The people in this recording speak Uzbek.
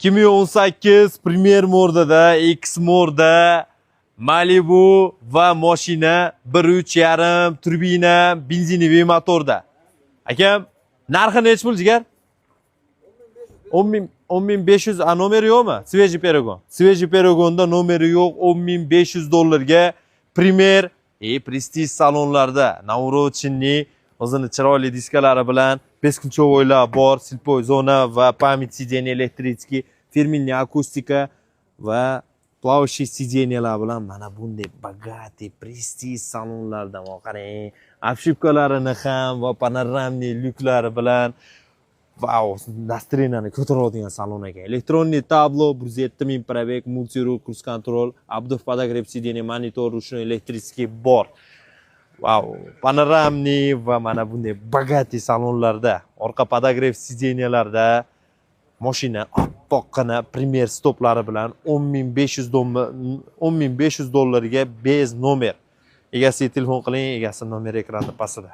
2018 Premier Mordada, X Morda, Malibu va mashina 1.3,5 turbina, бензиновый motorda. Akam, narxi nechi pul, jigar? 10 000, 10 500. A, nomeri yo'qmi? Свежий перегон. Свежий перегон da nomeri yo'q, 10 500 dollarga Premier и Prestige salonlarda, навороченный, o'zini chiroyli diskalari bilan, бесключевой lar bor, слепой zona va память сиденья электрический, фирменный akustika va плавающий сиденья lar bilan mana bunday богатый Prestige salonlarda. Qarang, обшивка larini ham va панорамный lyuklari bilan. Vau, настроение ni ko'taradigan salon ekan. Электронный табло, 107 ming пробег, мультируль, круиз-контроль, обдув, подогрев сиденья, monitor, ручной электрический bor. Vau, панорамный va mana bunday богатый salonlarda, orqa подогрев сиденья larda mashina oppoqqina Premier stoplari bilan 10 500 dollar, 10 500 dollarga без номер. Egasiga telefon qiling, egasi nomeri ekranda pastida.